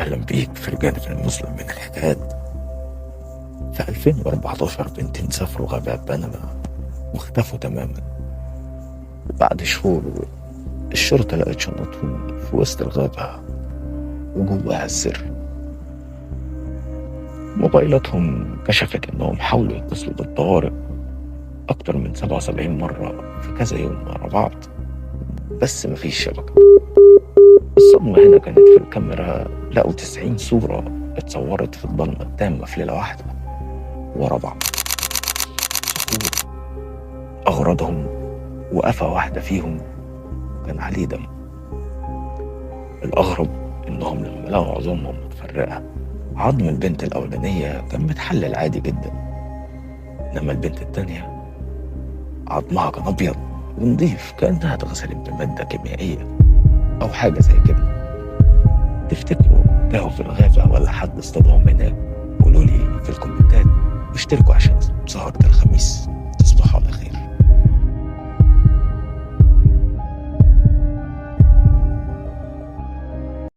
وأهلا بيك في الجانب المظلم من الحكايات. في 2014 بنتين سافروا غابات بنما واختفوا تماما. وبعد شهور الشرطة لقت شنطهم في وسط الغابة وجواها السر. موبايلاتهم كشفت إنهم حاولوا يتصلوا بالطوارئ أكتر من 77 مرة في كذا يوم ورا بعض، بس مفيش شبكة. الصدمة هنا كانت في الكاميرا، لقوا 90 صورة اتصورت في الضلمة التامة في ليلة واحدة ورا بعض. صخور، أغراضهم، وقفة واحدة فيهم كان عليه دم. الأغرب إنهم لما لقوا عظامهم متفرقة، عظم البنت الأولانية كان متحلل عادي جدا، إنما البنت التانية عظمها كان أبيض ونضيف كأنها اتغسلت بمادة كيميائية أو حاجة زي كده. تفتكروا تاهوا في الغابة ولا حد اصطادهم هناك؟ قولولي في الكومنتات واشتركوا عشان